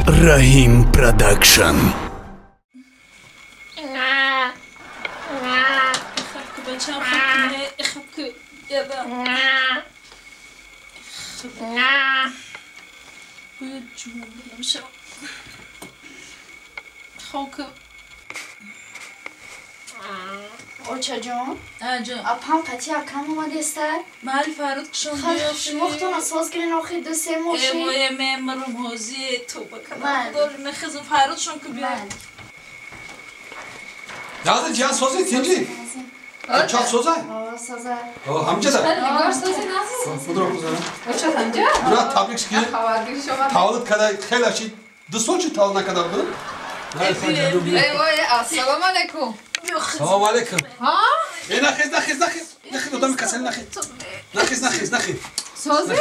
Раҳим Продакшн. Очаҷон, апам қати акам омадеста? Мали Фаррух кушон шумохтона соз гирин охи 2-3 моҳ шид. Э, мемирам ҳози тоба кардам. Дори мехезам Фаррухшон ки биё. Назир ҷиҳан сози тинҷи? Чат соза? Соза. Ҳамҷа да? Нигор сози Назир. Худро кузана. Оча ҳамҷа? Мурад табрик ки. Хабаргири шумо. Таваллуд када хеле шид. 2 сол чи таваллуд накарда буд? Эй вой, ассалому алайкум. Салом алейкум. Ҳа? Э, нахез, нахез, нахез. Нахез, одами касал нахез. Нахез, нахез, нахез. Сози?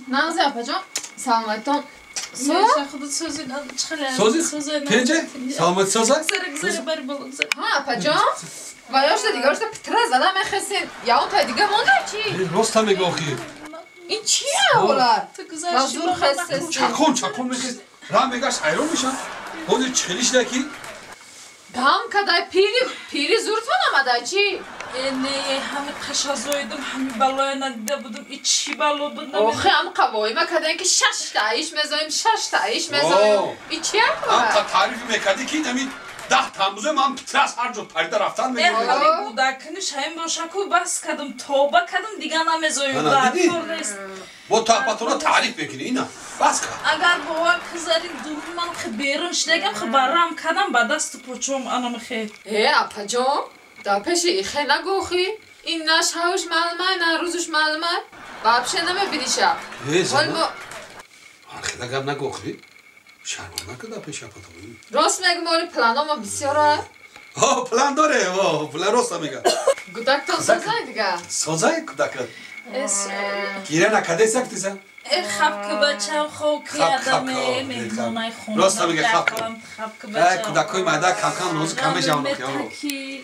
Назир апаҷон, саломатон. Соз? Худо сози чихела. Сози? Тинҷи? Саломат соза? Гузара бари боло гузара. Ҳа, апаҷон. Ва ёшта дигаршта питра зада мехесин. Я он та дига монда чи? Рост ҳам мегӯ охи. Ин чия ҳола? Ту гузашти. Зур хестеси. Чакон, чакон мехез. Ра мегаш ҳайрон мешам. Ҳозир чихели шуда ки Дам кадай пири, пири зуртон омадай чи? Э, не, ҳами қашазоидам, ҳами балоя надида будам. И чӣ бало буд? Охи, ҳам қавоима кадаем ки 6 та иш мезоем, 6 та иш мезоем. И чи ҳам таъриф мекардӣ ки ҳами 10 тамбузоем, ҳам питрас ҳар ҷо парида рафтан мегӯяд. Ҳами гудакуниш ҳамин боша ку бас кардам, тоба кардам, дига намезоем. Ана, дидӣ? Кор нест. Бо таҳбатона таъриф мекунӣ, ина бас кард. Агар бовар кизарин дурун ман хе берун шидагам, хе барам кардам ба дасту почом анам хе. Э, апаҷон, дар пеши ихе нагӯхӣ. Ин на шавш маълума, на рӯзуш маълума. Вообще намебиниша. Э, зана, хела гап нагӯхӣ. Шарманда накард дар пеши апатон. Рост мегӯм, оли планома бисёра. О, план доре, о, план рост мегӯяд. Гудактон созай дига. Созай кудакат. Гира накардеса кутиса? Э, хаб ки бачам, хоб ки адаме меҳмонаи хона. Рост мегӯяд, хаб ки. Хаб ки бачам. Кудакҳои майда кам-кам нозу кам мешаванд,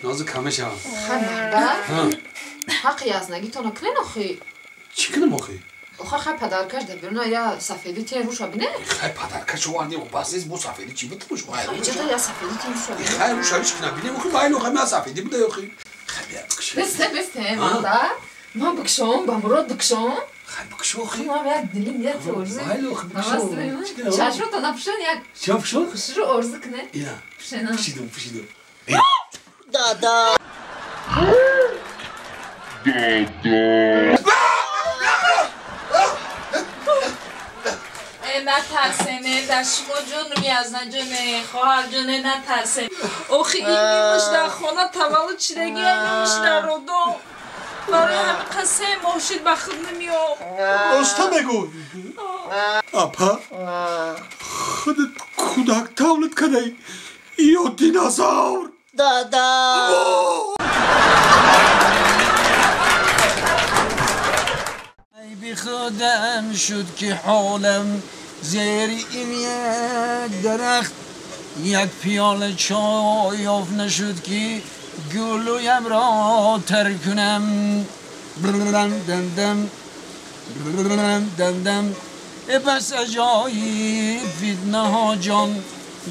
нозу кам мешаванд. Хай марда, ҳаққи язнагитона кунен охи. Чӣ кунем охи? Охир хай падаркаш дар беруна я сафеди тен руша бине? Хай падаркаш овардем, бас нест, бо сафеди чӣ битмуш? Иҷода я сафеди тен руша бине. Хай руша ҳеч кина бинем охи, майли охи, ман сафеди буда охи. Хай бия бикши. Бесте, бесте, марда. Ман бикшом, ба Мурод бикшом. Хай бикшо охи. Ман як дилим як орзу. Майли охи бикшо. Чашро та напушен як. Чӣ пушон? Хушру орзу куне. Ина. Пушена. Пушидум, пушидум. Дада. Дада. Натарсене, дар шумо ҷонум язна ҷоне, хоҳар ҷоне, натарсен. Охи ин нимаш дар хона таваллуд шидаги, нимаш дар родом. Барои ҳамин қад 3 моҳ шид ба худ намеём. Роста мегӯй. Апа, худат кӯдак тавлид кардаӣ ё динозавр? Дада. بی خودم شد که حالم زیر این یک درخت یک پیاله چای یافت نشد که گلویم را تر کنم. دم دم دم دم بس عجایب فتنه ها جان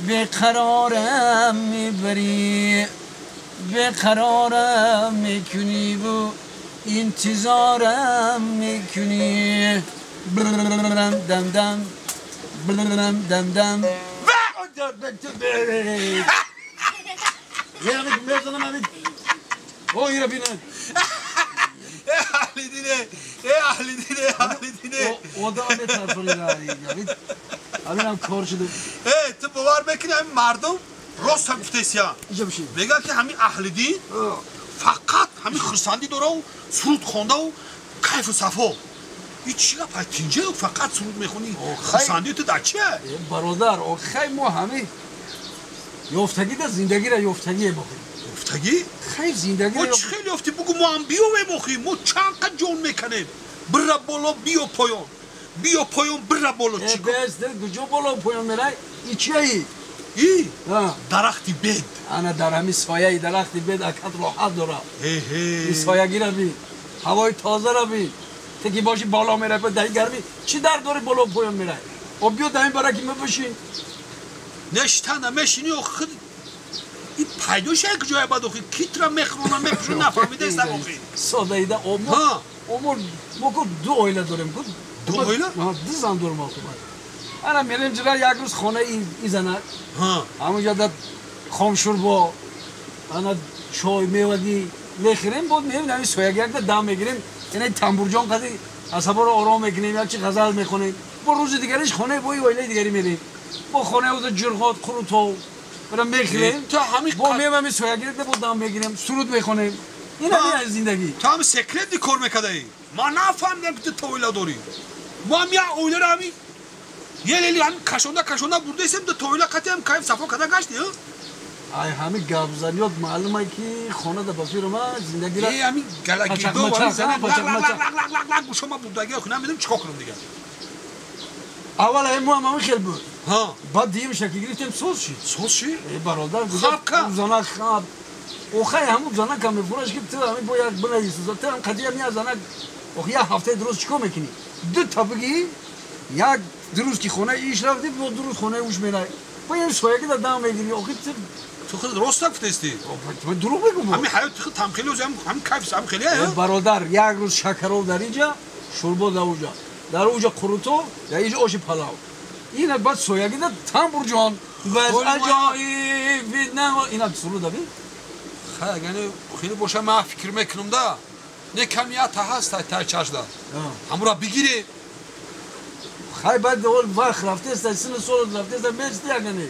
به قرارم میبری، به قرارم میکنی و انتظارم میکنی. دم دم دم دم. اهل دینه، اهل دینه، اهل دینه. آدم میترسونی. الانم کار شده. ای تو باور میکنی همین مردم راست هم گفتیسیان. میگن که همین اهل دین فقط همین خرسندی داره و سرود خونده و کیف و صفا. این چی گپ؟ تینجه فقط سرود میخونی، خرسندی تو در چیه؟ برادر، آخه ما همه یافتگی در زندگی را یافتگی مخی. یافتگی؟ خیلی زندگی. ما چه خیلی یافتی بگو ما هم بیایم مخی. ما چند قد جون میکنیم. برا بالا بیا پایان. بیا پایان برا بالا چی؟ بس کجا بالا پایان میرای؟ این چیه؟ ای درختی بید. انا در همین سایه درختی بید اکد راحت داره. هی این سایه گیره بی، هوای تازه را بی. تکی باشی بالا میره به دهی گرمی چی در داره بالا پایان میره؟ او بیا دهی برای که بشین. Нештана мешини охир ин пайдо шай куҷоя бад охир китра мехӯрона мепӯшона нафаҳмидаистам охир. Содаида омор омор мо ку ду оила дорем ку. Ду оила? Ду зан дорем охир. Ана мерем ҷира як рӯз хонаи ин занак. Ҳамонҷа да хомшурбо ана чой мевагӣ мехӯрем, бод меем ҳамин соягиякда дам мегирем, яъне тамбурҷон қади асаборо ором мекунем, якчи ғазал мехонем. Бо рӯзи дигариш хонаи бо оилаи дигари мерем. Бо хонаи ӯза ҷурғот, қурутов бара мехӯрем. Бо меем ҳамин соягиякда бо дам мегирем, суруд мехонем. Ин ҳамин зиндагӣ. Ту ҳам секретни кор мекардаӣ. Ман нафаҳмидам ки ту то оила дорӣ. Мо ҳам як оиларо ҳамин ел-ели ҳамин кашонда кашонда бурдаистем, ту то оила қатъи ҳам кайф сафо карда гаштӣ. Ай ҳамин гапзаниёт маълума ки хона да ба фирма зиндагиро э ҳамин галагирдо лак гӯшома бурдаги охи намедонам чикор кунам дигар. Аввал мо ҳам ҳамин хел буд. Баъд диюмша ки гирифтем соз шид. Соз шид? Э бародар хабка зана хаб. Охай ҳамун занака мефураш ки ту ҳамин бо як бинависуза ту ҳам қадия мия занак охи як ҳафтаи дуруст чикор мекунӣ? Ду та бигӣ як дуруст ки хонаи иш рафтӣ бо дуруст хонаи уш мерай. Бо ин сояги да дам мегирӣ охи ту ту худ рост гуфтаисти? Дурӯғ мегӯм. Ҳамин ҳаёти худ тамхели ӯзи ҳамин кайф ҳамин хеле бародар як рӯз шакаров дар инҷа, шӯрбо дар уҷа. Дар уҷа қурутов, дар инҷа оши палав. Ина баъд соягида тамбурҷон баз аҷоиб фитна ина суруда би. Хай агар хеле боша ман фикр мекунам да. Не камията ҳаст тай чашда. Ҳамура бигире. Хай баъд ол вақт рафтеста, сину сол рафтеста, мести агане.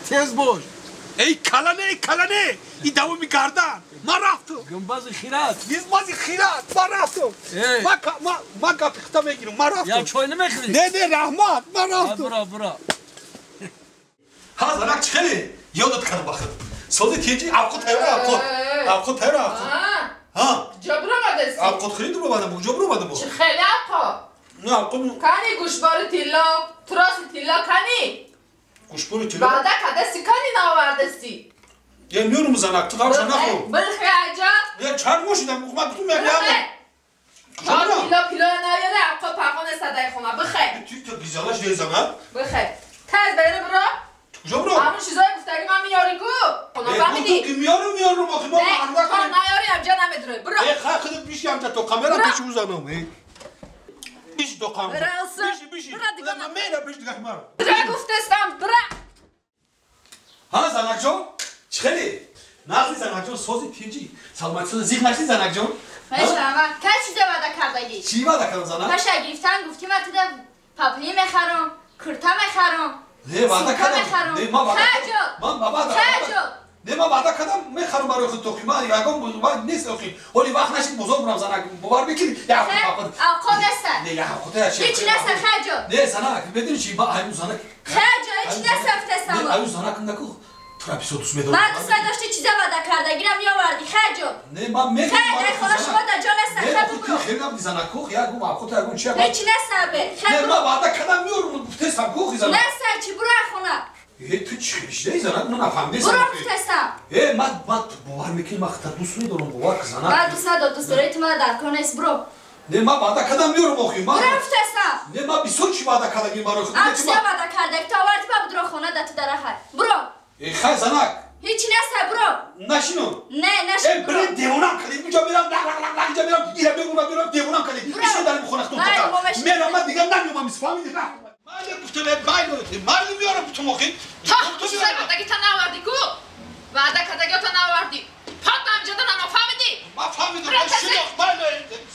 Тез бош. Эй калане, эй калане! И давоми гардан! Ман рафтам! Гумбази хират! Гумбази хират! Ман рафтам! Ман гапи хута мегирам, ман рафтам! Я чой намехӯрӣ? Не, не, раҳмат! Ман рафтам! Бура, бура! Ҳа, занак чӣ хеле? Ёдат кардам бахт. Сози тинҷи авқот тайёра, авқот. Авқот тайёра, авқот. Ҳа? Куҷо биромадасӣ? Авқот хеле дур омадам, куҷо биромадам? Чӣ хеле авқот? Не, авқот... Кани гӯшбори тилло, троси тилло кани? Гӯшбори тилло? Ваъда кардасӣ, кани наовардасӣ? Я меёрум занак, ту ғамша нахӯр. Бирхе аҷаб. Я чанд мошидам, ман гуфтум я меёрам. То тилло пило наёре, авқот паҳон нест дар хона, бихе. Ту гизалаш не занак? Бихе. Тез бере биро. Куҷо биро? Ҳамун чизое гуфтагӣ ман меёрӣ ку. Хона фаҳмидӣ? Гуфтум ки меёрум, меёрум, охи мо маҳруда кунем. То наёрӣ амҷа намедурӣ. Биро. Э, хай худат биши амҷа то камера пеши ӯ занам. Биши то камера. Биши, биши. Ман мера пеши дигар мара. Бира гуфтастам, бира. Ҳа, занакҷон? Чӣ хеле? Нағзи занакҷон, сози тинҷӣ. Саломатӣ сози зиқ нашди занакҷон? Мешавам. Кай чизе ваъда кардагӣ? Чӣ ваъда кардам занак? Паша гирифтан гуфтӣ ман туда паплӣ мехарам, курта мехарам. Не, ваъда кардам. Не, ман ваъда кардам. Ман ваъда кардам. Не, ман ваъда кардам, мехарам барои худ тоқи. Ман ягон нест охи. Ҳоли вақт нашид бозор бурам занак. Бовар мекунӣ? Як авқот. Авқот нест. Не, як авқот я чи. Ҳеҷ нест хаҷо. Не, занак, медонӣ чӣ? Ман аю занак. Хаҷо, ҳеҷ нест афтастам. Не, аю занак наку. Тура бисёр дӯст медорам. Ман дӯст надошти чиза ваъда карда, гирам меовардӣ, хаҷо. Не, ман мегирам. Хай, дар хона шумо дар ҷо нест, Не, хай ту бубро. хеле набуди занак, кух, ягон авқот, ягон чи. Ҳеҷ нест абе. Хай Не, бубро. ман ваъда кардам меорам, гуфтестам, кухи занак. Нест, чӣ буро аз хона. Э, ту чӣ хеле занак, ман нафаҳмидестам. Буро гуфтестам. Э, ман бовар мекунӣ, ман хата дӯст медорам, бовар ки занак. Ман дӯст надорам, дӯст дорӣ ту мана дар кор нест, буро. Не, ман ваъда кардам меорам охи. Ман Буро гуфтестам. Не, ман бисёр чӣ ваъда кардагим барои худ. Ам чиза ваъда карда, ки ту овардӣ ба будро хона да ту дарахай. Буро. Э, хай занак. Ҳеҷ нест, буро. Нашинам. Не, нашин. Э, бирин девонам кардӣ. Инҷо мерам, лақ лақ лақ лақ, инҷо мерам, ира меорам, мерам, девонам кардӣ. Бишин дар ин хона худтон тоқа. Мерам, ман дигар намеомам, фаҳмидӣ? Майли гуфтам, майли, майли меорам гуфтам охи. То чизои ваъдагӣ та наовардӣ ку? Ваъда кардагиҳо наовардӣ. Пат амҷада нама фаҳмидӣ? Ман фаҳмидам, ман шинох, майли.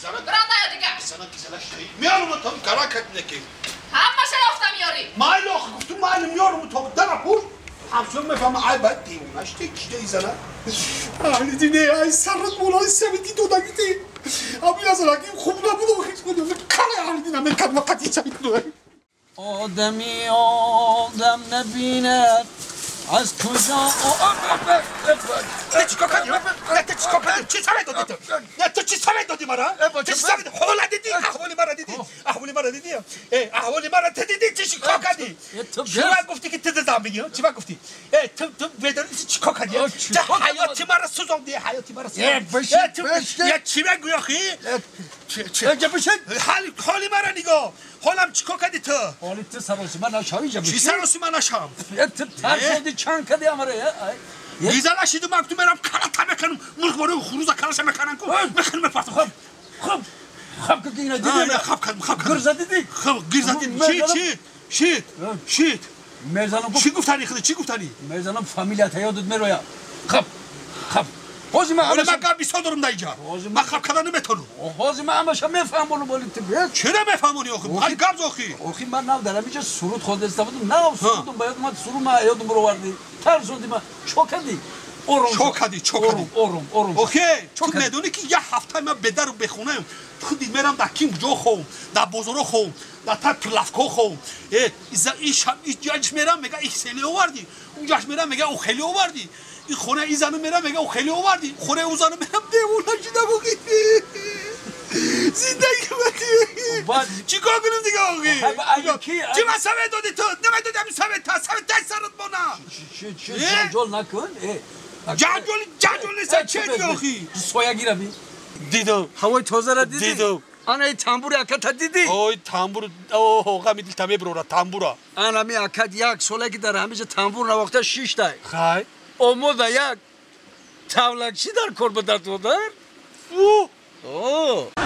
Занак. Бира наё дигар. Занак гизалаш меорам то гара кардӣ. Ҳамаша ёфта меёрӣ. Майли охи гуфтам, майли меорам то дара пуш. Ҳамсоя мефаҳма, ай бад девона шуда, чида изана. Аҳли дине, ай сарат болои савиди додагите. Ами азараки хуб набуд охи. Кала аҳли дина мекард ма қатъи чавид додагӣ. Одами одам набинад аз куҷо чикор кардӣ? Ту чикор кардӣ? Чӣ савед додӣ ту? Ту чӣ савед додӣ мара? Чӣ савед? Ҳола дидӣ? Аҳволи мара дидӣ? Аҳволи мара дидӣ? Аҳволи мара ту дидӣ? Чӣ чикор кардӣ? Чӣ вақт гуфтӣ ки ту зан бигӣ? Чӣ вақт гуфтӣ? Ту бедорӣ чикор кардӣ? Ту ҳаёти мара сӯзондӣ, ҳаёти мара сӯзондӣ. Я чӣ мегӯӣ охи? Ҳоли мара нигоҳ. ҳолам чӣ кор кардӣ ту? Ҳоли ту саросима нашавӣ ҷа. Чӣ саросима нашавам? Ту тарсоди чанд кади амара? Гиза нашиду ман ту мерам калата мекунам, мурғ бори хуруза калаша мекунам ку. Мекунам мепартам. Хоб. Хоб. Хоб ки ина дидӣ? Хоб кардам, хоб кардам. Гирза дидӣ? Хоб гирза дидӣ. Чӣ чӣ? Шит. Шит. Мезанам. Чӣ гуфтанӣ худи? Чӣ гуфтанӣ? Мезанам фамилията ёдат мероя. Хоб. Хоб. ҳозир ман ҳамаша гап бисёр дорам дар инҷа. Ман хаб кардан наметавонам. Ҳозир ман ҳамаша мефаҳмонам оли ту. Чера мефаҳмонӣ охи? Хай гап зо охи. Охи ман нав дар ҳаминҷа суруд хонда истода будам. Нав сурудам ба ёд омад, суруд ман ёдам баровардӣ. Тарсондӣ ман. Чо кардӣ? Ором. Чо кардӣ? Чо кардӣ? Ором, ором. Охи, ту медонӣ ки як ҳафта ман бедару бехонаем. Худи мерам дар ким ҷо ховам, дар бозоро ховам, дар та прилавко ховам. Э, ин ҷаш мерам мега ин сели овардӣ. Он ҷаш мерам мега о хеле овардӣ. ин хона ин зану мерам мега о хеле овардӣ. Хонаи ӯ зану мерам девона шудам охи. Зиндагӣ бад. Чӣ кор кунам дига охи? Чӣ ман совет додӣ ту? Намедодӣ ҳамин совет та, совет тай сарат мона. Чӣ ҷанҷол накун. Ҷанҷол ҷанҷол нест чӣ дига охи? Соягира би. Дидам. Ҳавои тозара дидӣ? Дидам. Ана ин тамбури аката дидӣ? Ой тамбур, оҳ, ғами дилта мебирора тамбура. Ана ми акат як соле ки дар ҳамиҷа тамбур навохта шиштай. Хай. Омода як тавлакчӣ дар кор ба дар додар? О! О!